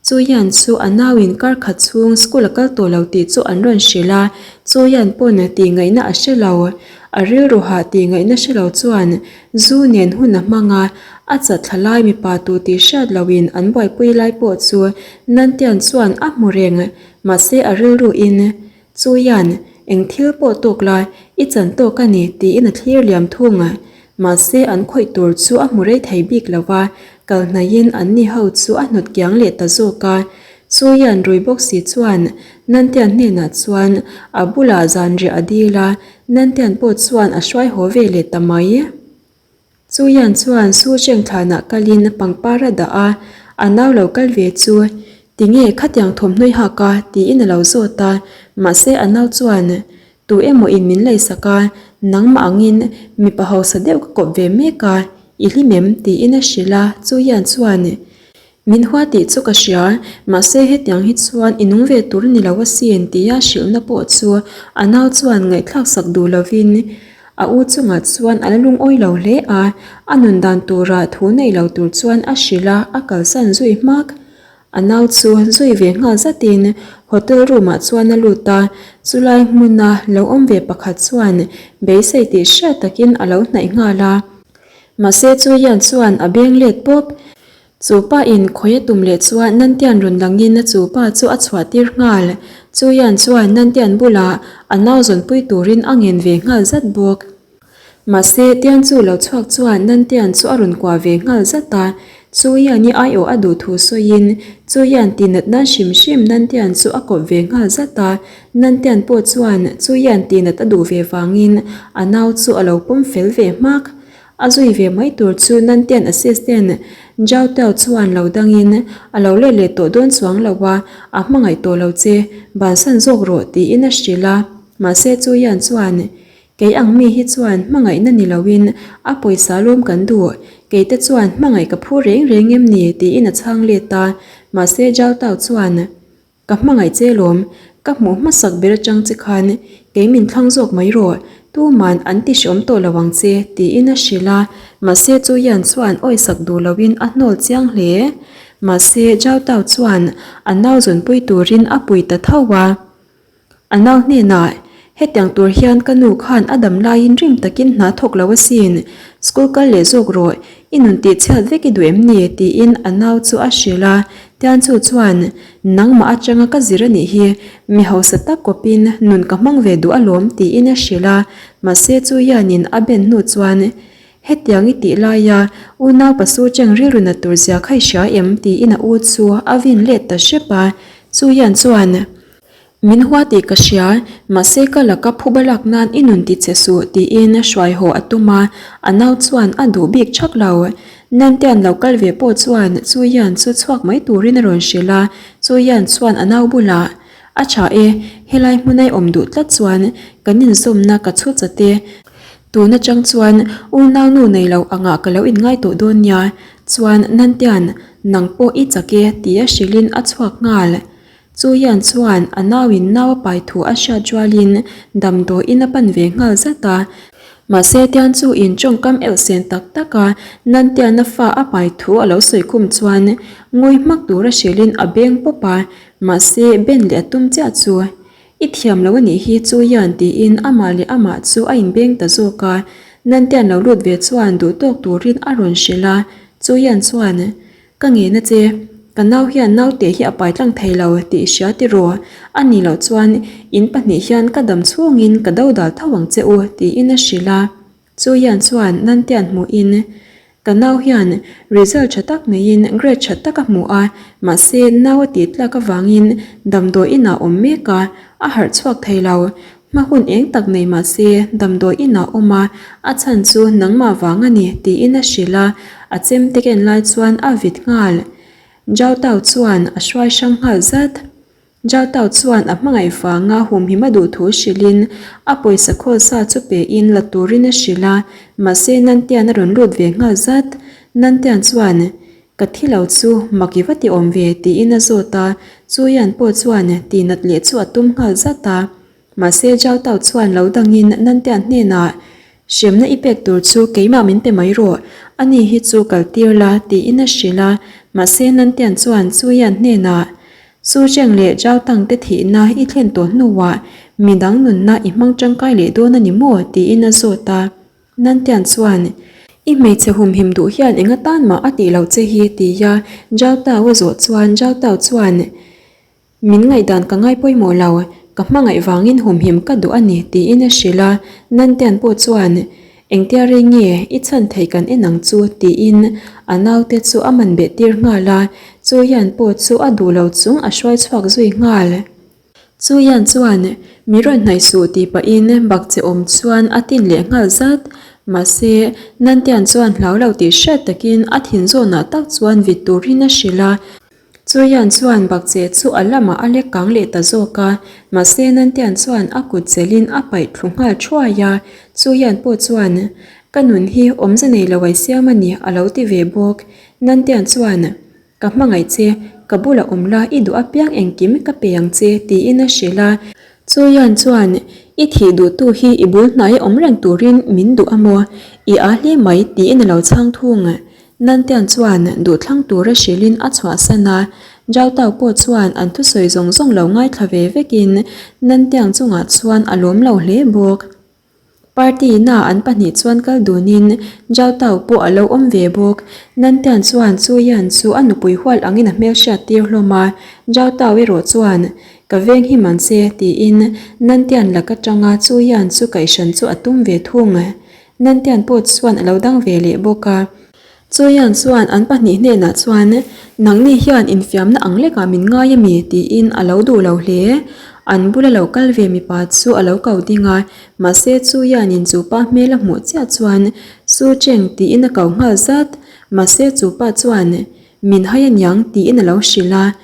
[SPEAKER 1] Chu Yan chu a nauin kar khat chhung school a kal tawh lo tih chu an rawn hrilh a. Chu Yan pawn tih ngaihna a hre lo. A rilru hah tih ngaihna hre lo chuan zu nen hun a hmang a. A chatthla lai mipa tu tih hriat loin an buaipui lai pawh chu Nantian chuan a hmu reng. Mahse a rilruin Chu hian eng thil pawh tawk la, i chan tawk a ni tiin a thlir liam thung a. Mahse an khawih tur chu a hmu rei thei bik lo va, kal hnaihin an ni ho chu a hnawt kiang leh ta zawk a. Chu hian rui bawk si chuan Nantian hnenah chuan a bulah zanriah a dil a, Nantian pawh chuan a hruai haw ve leh ta mai. Chu Yan chuan Su Cheng thlanah kalin pangpar a dah a, a nau lo kal ve chu, Tinge khatiang thawmhnawi hak a? tiin a lo zawt a, mahse a nau chuan, Tu emaw in min leisak a, nangmah angin mipa hausa deuh ka kawp ve mek a, i hlim em? tiin a hrilh a, Chu Yan chuan, Min hua tih chu ka hria, mahse hetiang hi chuan i nung ve tur ni lo asin tia hrilhna pawh chu a nau chuan ngaihthlak sak duh lovin a u chungah chuan a la lungawi lo hle a, a nun dan tura thu nei lo tur chuan a hrilh a, a kalsan zui hmak. A nau chu zui ve nghal zatin hotel room ah chuan a lut a, chulai hmuna lo awm ve pakhat chuan beisei tih hriat takin a lo hnaih nghal a. Mahse chu hian chuan a beng let pawp. Chu pa in khawi a tum leh chuan Nantian rawn langin a chu pa chu a chhuah tir nghal. Chu Yan chuan Nantian bulah a nau zawnpui turin a ngen ve nghal zat bawk. Mahse Tian chu lo chhuak chuan Nantian chu a rawn kuah ve nghal zat a. Chu Yan i aiawh a duh thu sawiin Chu Yan tihnat nan hrim hrim Nantian chu a kawp ve nghal zat a. Nantian pawh chuan Chu Yan tihnat a duh ve vangin a nau chu a lo pawm fel ve hmak. A zui ve mai tur chu Nantian assistant Zhao Tao chuan lo dangin a lo let leh tawh dawn chuang lo a, a hmangaih tawh lo che, bansan zawk rawh tiin a hrilh a. Mahse chu Yan chuan, Kei ang mi hi chuan hmangaihna ni loin a pawisa lawm kan duh, kei te chuan hmangaih ka phu reng reng em ni tiin a chhang let a. Mahse Zhao Tao chuan, Ka hmangaih che lawm, Ka hmuh hmasak ber atang che khan kei min thlang zawk mai rawh, tuman an ti hreawm tawh lo ang che, tiin a hrilh a. Mahse Chu Yan chuan awisak duh loin a hnawl chiang hle. Mahse Zhao Tao chuan a nau zawnpui turin a pui ta tho a. A nau hnenah, Hetiang tur hian ka nu khan a dam laiin rim takin hna thawk lo asin, school kal leh zawk rawh, i nun tih chhiat vek i duh em ni? tiin a nau chu a hrilh a. Tianchu chuan, Nangmah atanga ka zir a nih hi, mi hausa tak kawpin nun ka hmang ve duh alawm tiin a hrilh a. Mahse chu hianin a ben hnu chuan, Hetiang i tih laia unau pasu cheng rilru nat tur zia kha i hria em? tiin a u chu a vin let ta hrep a. Chu hian chuan, Min hua tih ka hria, mahse ka laka phuba lak nan i nun ti che suh tiin hruai haw a tum a, a nau chuan a duh bik thak lo. Nantian lo kal ve pawh chuan Chuian chu chhuak mai turin a rawn hrilh a, Chuian chuan a nau bulah, A tha e, helai hmunai awm duh tlat chuan kan inzawmna ka chhu chat e. Tun atang chuan unau nu nei lo angah ka lo inngai tawh dawn nia, chuan Nantian, nang pawh i chak e tia hrilhin a chhuak nghal. Chu hian chuan a nauin nau a pai thu a hriat rualin damdawiin a pan ve nghal zat a. Mahse Tian chu in tawngkam elhsen tak tak a Nantiana fa a pai thu a lo sawi khum chuan ngawi hmak tura hrilhin a beng pawp a, mahse ben leh a tum chiah chu i thiam lo a nih hi Chu hian tiin amah leh amah chu a inbeng ta zawk a. Nantian lo lut ve chuan duhtawk turin a rawn hrilh a, Chu hian chuan Ka ngena che, ka nau hian naute hi a pai tlang thei lo tih i hria tiraw? A nih loh chuan in pahnih hian ka dam chhungin ka do dal tho ang che u tiin a hrilh a. Chu hian chuan Nantian hmuhin, Ka nau hian result tha tak neiin grade tha tak a hmu a, mahse nau a tih tlak avangin damdawi inah awm mek a, a harh chhuak thei lo. Hma hun eng tak nei mah se damdawi inah awm a, a chhan chu nangmah vang a ni tiin a hrilh a, a chemte ken lai chuan a vit nghal. Zhao Tao chuan a hruai hrang nghal zat. Zhao Tao chuan a hmangaih vanga humhim a duh thu hrilhin a pawisa khawl sa chu pein la turin a hrilh a, mahse Nantian a rawn lut ve nghal zat. Nantian chuan Ka thi lo chu mak i va ti awm ve tiin a zawt a, Chuian pawh chuan tihnat leh chu a tum nghal zat a. Mahse Zhao Tao chuan lo dangin Nantian hnenah, Hremna i pek tur chu keimah min pe mai rawh, ani hi chu kal tir la tiin a hrilh a. Mahse Nantian chuan Chuian hnenah, Su Cheng leh Zhao Tang te thihna i thlen tawh hnuah midang nunna i hmang tangkai leh dawn a ni maw? tiin a zawt a. Nantian chuan, I hmeichhe humhim duh hian eng atan mah a tih loh che hi, tia Zhao Tao a zawh chuan Zhao Tao chuan, Min ngaihdan ka ngai pawimawh lo, ka hmangaih vangin humhim ka duh a ni, tiin a hrilh a. Nantian pawh chuan, Engtia rei nge i chhan theih kan en ang chu, tiin a naute chu a man beh tir nghal a, Chu Yan pawh chu a duh lo chung a hruai chhuak zui nghal. Chu Yan chuan, Mi rawn hnaih suh tih pahin bak che awm chuan a tin leh nghal zat. Mahse, Nantian chuan hlau lo tih hriat takin a thin zawnah tak chuan vit turin a hrilh a. Chu Yan chuan bak che chu a lamah a lek kang leh ta zawk a, mahse Nantian chuan a kut chelhin a paih thlu nghal thuai a. Chu Yan pawh chuan, Ka nun hi awmze nei lo ai siam a ni a lo ti ve bawk. Nantian chuan, Ka hmangaih che, ka bulah awm la, i duh apiang engkim ka pe ang che, tiin a hrilh a. Chuian chuan, I thih duhtu hi i bul hnaia awm reng turin min duh a maw? I aa hle mai, tiin a lo chhang thung. Nantian chuan duhthlang tura hrilhin a chhuahsan a. Zhao Tao pawh chuan an thusawi zawng zawng lo ngaithla ve vekin Nantiang chungah chuan a lawm lo hle bawk. Party na an pahnih chuan kal dunin Zhao Tao pawh a lo awm ve bawk. Nantian chuan Chu Yan chu a nupui hual angin a hmel hriat tir hlawm a, Zhao Tao erawh chuan, Ka veng hi man che, tiin Nantian lak atanga Chu Yan chu kaihhran chu a tum ve thung. Nantian pawh chuan a lo dang ve leh bawk a. Chuian chuan an pahnih hnenah chuan, Nangni hian infiamna ang lekah min ngai a mi? tiin a lo duh lo hle. An bula lo kal ve mipa chu a lo ko ding a, mahse Chuianin chu pa hmel a hmuh chiah chuan, Su Cheng tiin a ko nghal zat. Mahse chu pa chuan, Min hai aniang tiin a lo hrilh a.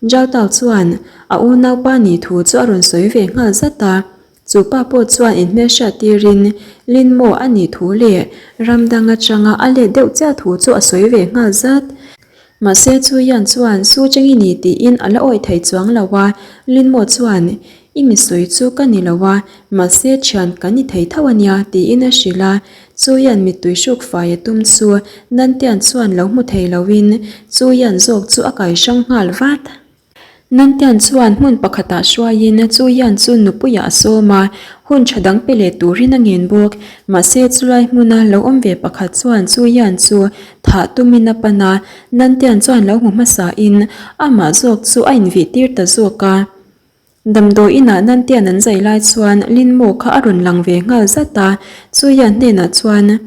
[SPEAKER 1] Zhao Tao chuan a unaupa nih thu chu a rawn sawi ve nghal zat a, chu pa pawh chuan inhmelhriat tirin Lin Mo a nih thu leh ram dang atanga a let deuh chiah thu chu a sawi ve nghal zat. Mahse Chu Yan chuan Su Cheng i ni tiin a la awih thei chuang lo a, Lin Mo chuan, I mi sawi chu ka ni lo a, mahse thian kan ni thei tho a nia tiin a hrilh a. Chu Yan mittui hruk fai a tum chu Nan Tian chuan lo hmu thei loin Chu Yan zawk chu a kai hrang nghal vat. Nantian chuan hmun pakhatah hruaiin chu Yan chu nupuiah a sawm a, hun tha dang pe leh turin a ngen bawk. Mahse chulai hmuna lo awm ve pakhat chuan chu Yan chu thah tumin a pan a, Nantian chuan lo hmu hmasain amah zawk chu a invih tir ta zawk a. Damdawi inah Nantian an zai lai chuan Lin Mo kha a rawn lang ve nghal zat a, chu Yan hnenah chuan,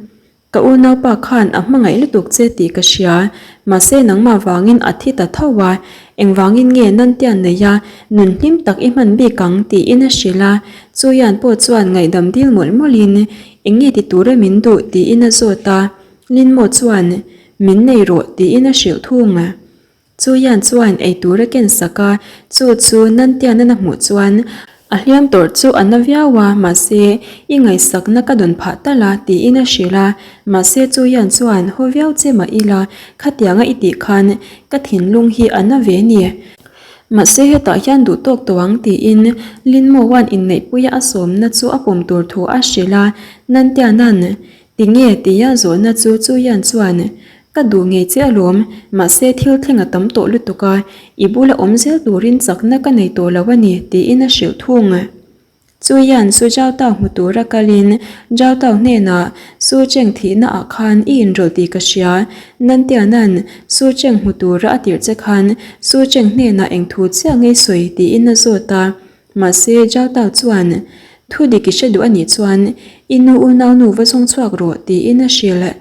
[SPEAKER 1] Ka unaupa khan a hmangaih lutuk che tih ka hria, mahse nangmah vangin a thi ta tho a, engvangin nge Nantian nei a, nun hlim tak i hman bik ang tiin a hrilh a, Chuian pawh chuan ngaihdam dil mawlh mawlhin eng nge ti tura min duh tiin a zawt a, Linmaw chuan min nei rawh tiin a hrilh thung. Chu Yan chuan ei tur a ken sak a, chu chu Nantianan a hmuh chuan a hliam tawrh chu a na viau a, mahse i ngaihsakna ka dawn phah tal a tiin a hrilh a, mahse Chu Yan chuan haw viau che mah ila khatianga i tih khan ka thinlung hi a na ve ni. Mahse hetah hian duh tawk tawh ang tiin Lin Mowan inneihpuia a sawmna chu a pawm tur thu a hrilh a, Nantianan Tinge tia zawhna chu Chu Yan chuan Ka duh ngei che alawm, mahse thil thleng a tam tawh lutuk a, i bula awm zel turin chakna ka nei tawh lo a ni tiin a hrilh thung. Chu Yan chu Zhao Tao hmu tura kalin Zhao Tao hnenah Su Cheng thihna ah khan i inrawlh tih ka hria, Nantianan Su Cheng hmu tura a tirh che khan Su Cheng hnenah eng thu chiah ngei sawi tiin a zawt a. Mahse, Zhao Tao chuan, Thu dik i hre duh a nih chuan i nu unaunu va zawng chhuak rawh, tiin a hrilh.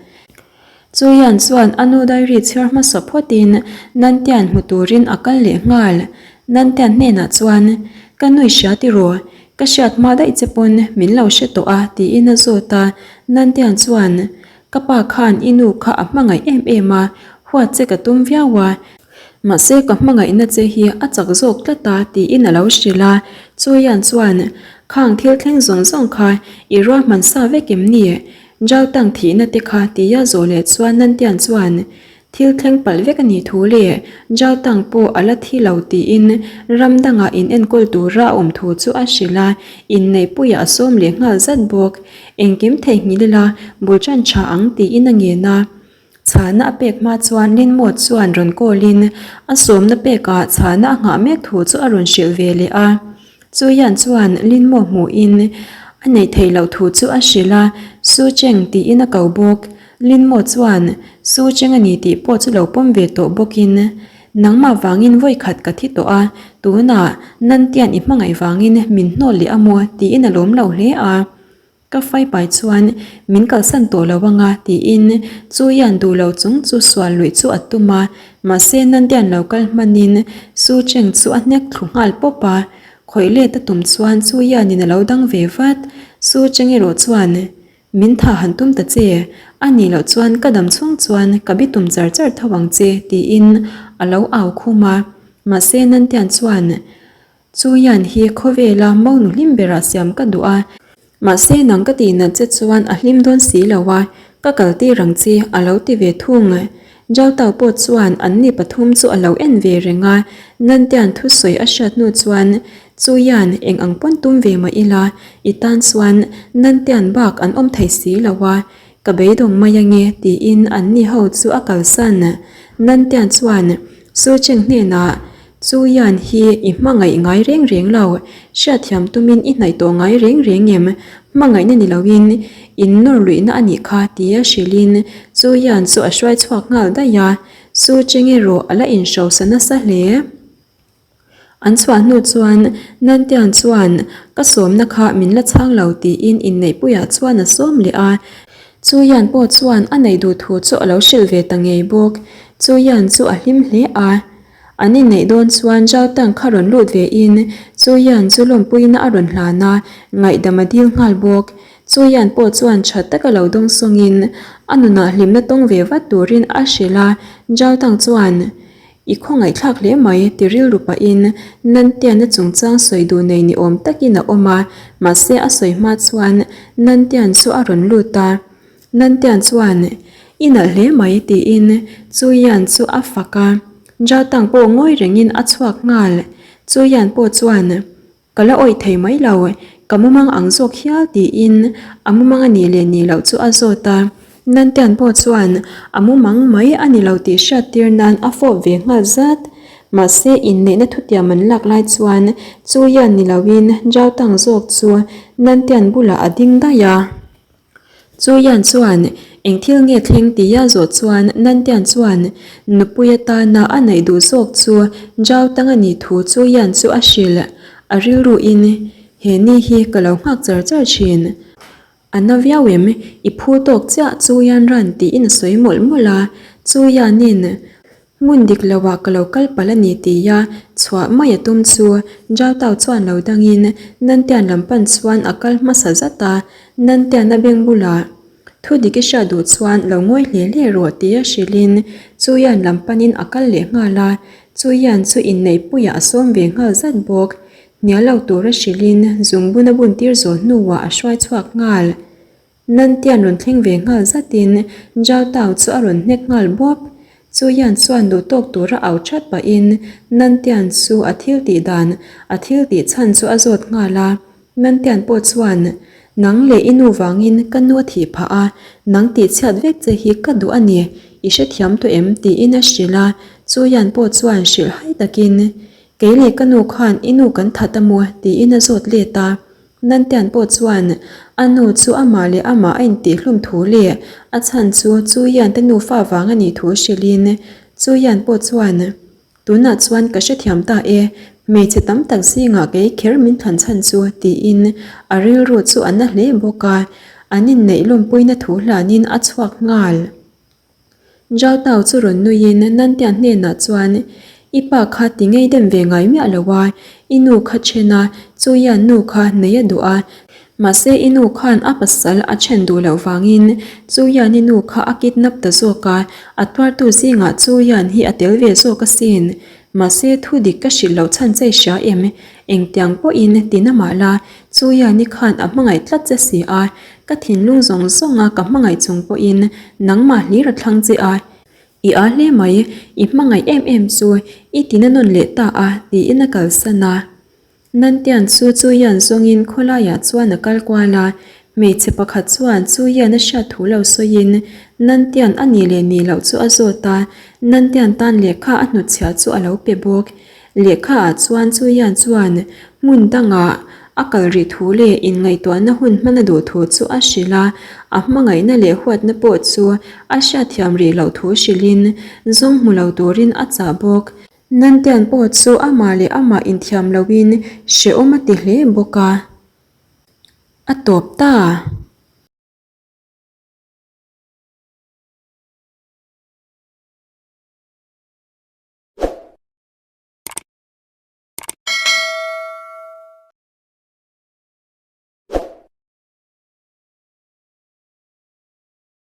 [SPEAKER 1] Chu Yan chuan a nu diary chhiar hmasa phawtin Nantian hmu turin a kal leh nghal. Nantian hnenah chuan, Ka nui hria tiraw? Ka hriat hma daih che pawn min lo hre tawh a, tiin a zawt a. Nantian chuan, Ka pa khan i nu kha a hmangaih em em a, huat che ka tum viau a. Mahse ka hmangaihna che hi a chak zawk tlat a tiin a lo hrilh a, Chuian chuan, Khang thil thleng zawng zawng kha i ruahman sa vek em ni? Zhao Tang thihna te kha tia zawh leh chuan Nantian chuan, Thil thleng palh vek a nih thu leh Zhao Tang pawh a la thi lo tiin ram dangah in enkawl tura a awm thu chu a hrilh a, inneihpuiah a sawm leh nghal zat bawk. Engkim theihnghilh ila bul tan tha ang tiin a ngen a. Chhana a pek hma chuan Linmawt chuan rawn call in a sawmna pekah chhana a nghah mek thu chu a rawn hrilh ve leh a. Chu hian chuan Linmaw hmuhin a neih theih loh thu chu a hrilh a, Su Cheng tiin a ko bawk. Linmaw chuan Su Cheng a ni tih pawh chu lo pawm ve tawh bawkin Nangmah vangin vawi khat ka thi tawh a, tunah Nantian i hmangaih vangin min hnawl leh a maw tiin a lawm lo hle a. Ka faipai chuan min kalsan tawh lo anga tiin chu hian duh lo chung chu sual luih chu a tum a, mahse Nandian lo kal hmanin Su Cheng chu a hnek thlu nghal pawp a, khawih let a tum chuan chu hianin a lo dang ve vat. Su Cheng erawh chuan Min tha han tum ta che, a nih loh chuan ka dam chhung chuan ka bi tum char char tho ang che tiin a lo au khum a, mahse Nandian chuan Chu hian hi khawvela monu hlim berah siam ka duh a, mahse nang ka tihnat che chuan a hlim dawn si lo a, ka kal tir ang che a lo ti ve thung. Zhao Tao pawh chuan anni pathum chu a lo en ve reng a, Nantian thusawi a hriat hnu chuan Chu hian eng ang pawn tum ve mah ila, i tan chuan Nantian bak an awm thei si lo a, ka beidawng mai ange tiin anni ho chu a kalsan. Nantian chuan Su Cheng hnenah Chu Yan hi i hmangaih ngai reng reng lo, hriatthiam tumin i hnaih tawh ngai reng reng em? Hmangaihna ni loin in nawr luihna a nih kha tia hrilhin Chu Yan chu a hruai chhuak nghal daih a, Su Cheng erawh a la inhrosa nasa hle. An chhuah hnu chuan Nantian chuan ka sawmna kha min la chhang lo tiin inneihpuiah chuan a sawm leh a, Chu Yan pawh chuan a neih duh thu chu a lo hrilh ve ta ngei bawk. Chu Yan chu a hlim hle a. An inneih dawn chuan Zhao Tang kha rawn lut ve in Chu Yan chu lawmpuina a rawn hlan a, ngaihdam a dil nghal bawk. Chu Yan pawh chuan tha taka lo dawng sawngin a nunah hlimna tawng ve vat turin a hrilh a, Zhao Tang chuan, I khawngaihthlak hle mai ti rilru pahin Nantiana chungchang sawi duh nei ni awm takin a awm a, mahse a sawi hma chuan Nantian chu a rawn lut a. Nantian chuan. I nalh hle mai tiin Chuian chu a fak a, Zhao Tang pawh ngawi rengin a chhuak nghal. Chuian pawh chuan Ka la awih thei mai lo, ka mumang ang zawk hial tiin a mumang a nih leh nih loh chu a zawt a. Nantian pawh chuan a mumang mai a ni lo tih hriat tir nan a fawp ve nghal zat. Mahse inneihna thutiam an lak lai chuan chu hian ni loin Zhao Tang zawk chu Nantian bulah a ding daih a. Chuyan chuan eng thil nge thleng tia zawh chuan Nantian chuan nupui atana a neih duh zawk chu Zhao Tang a nih thu Chuyan chu a hrilh. A rilruin he ni hi ka lo nghak char char thin. A na viau em? I phu tawk chiah Chuyan ran tiin a sawi mawlh mawlh a. Chuyanin Hmun dik loah ka lo kal palh a ni tia chhuah mai a tum chu Zhao Tao chuan lo dangin Nantian lam pan chuan a kal hmasa zat a, Nantian a beng bulah thu dik i hriat duh chuan lo ngawi hle hle rawh tia hrilhin Chuyan lam panin a kal leh nghal a, Chuyan chu inneihpuiah a sawm ve nghal zat bawk. Hnial lo tura hrilhin zungbun a buntir zawh hnuah a hruai chhuak nghal. Nantian rawn thleng ve nghal zatin Zhao Tao chu a rawn hnek nghal bawp. Chu hian chuan duh tawk tura au that pahin Nantian chu a thil tih dan, a thil tih chhan chu a zawt nghal a. Nantian pawh chuan, Nang leh i nu vangin ka nu a thih phah a, nang tih chhiat vek che hi ka duh a ni, i hrethiam tawh em? tiin a hrilh a. Chu hian pawh chuan hrilh hai takin, Kei leh ka nu khan i nu kan that a maw? tiin a zawt let a. Nantian pawh chuan a nu chu amah leh amah a intihhlum thu leh a chhan chu Chuian te nufa vang a nih thu hrilhin Chuian pawh chuan, Tunah chuan ka hrethiam ta e, hmeichhe tam tak zingah kei kher min thlan chhan chu tiin a rilru chu a na hle bawk a, an inneih lawmpuina thu hlanin a chhuak nghal. Zhao Tao chu rawn nuiin Nantian hnenah chuan, I pa kha ti ngei dem ve ngai miah lo a, i nu kha then a, chu hian nu kha nei a duh a, mahse i nu khan a pasal a then duh loh vangin chu hian i nu kha a kidnap ta zawk a, a tuartu zingah chu hian hi a tel ve zawk asin. Mahse thu dik ka hrilh loh chhan che i hria em? Engtiang pawhin ti na mah la, chu hian i khan a hmangaih tlat che si a, Ka thinlung zawng zawnga ka hmangaih chung pawhin nangmah hlir a thlang che a, i a hle mai, i hmangaih em em chu i tina nawn leh ta a tiin a kalsan a. Nantian chu Chuian zawngin khawlaiah chuan a kal kual a, hmeichhe pakhat chuan Chuian a hriat thu lo sawiin Nantian a nih leh nih loh chu a zawt a, Nantian tan lehkha a hnutchhiah chu a lo pe bawk. Lehkha ah chuan Chuian chuan hmun dangah a kal rih thu leh inngaihtuahna hun hman a duh thu chu a hrilh a, a hmangaihna leh huatna pawh chu a hriatthiam rih loh thu hrilhin zawng hmu lo turin a chah bawk. Nantian pawh chu amah leh amah inthiam loin hrehawm a ti hle bawk a. A tawp ta.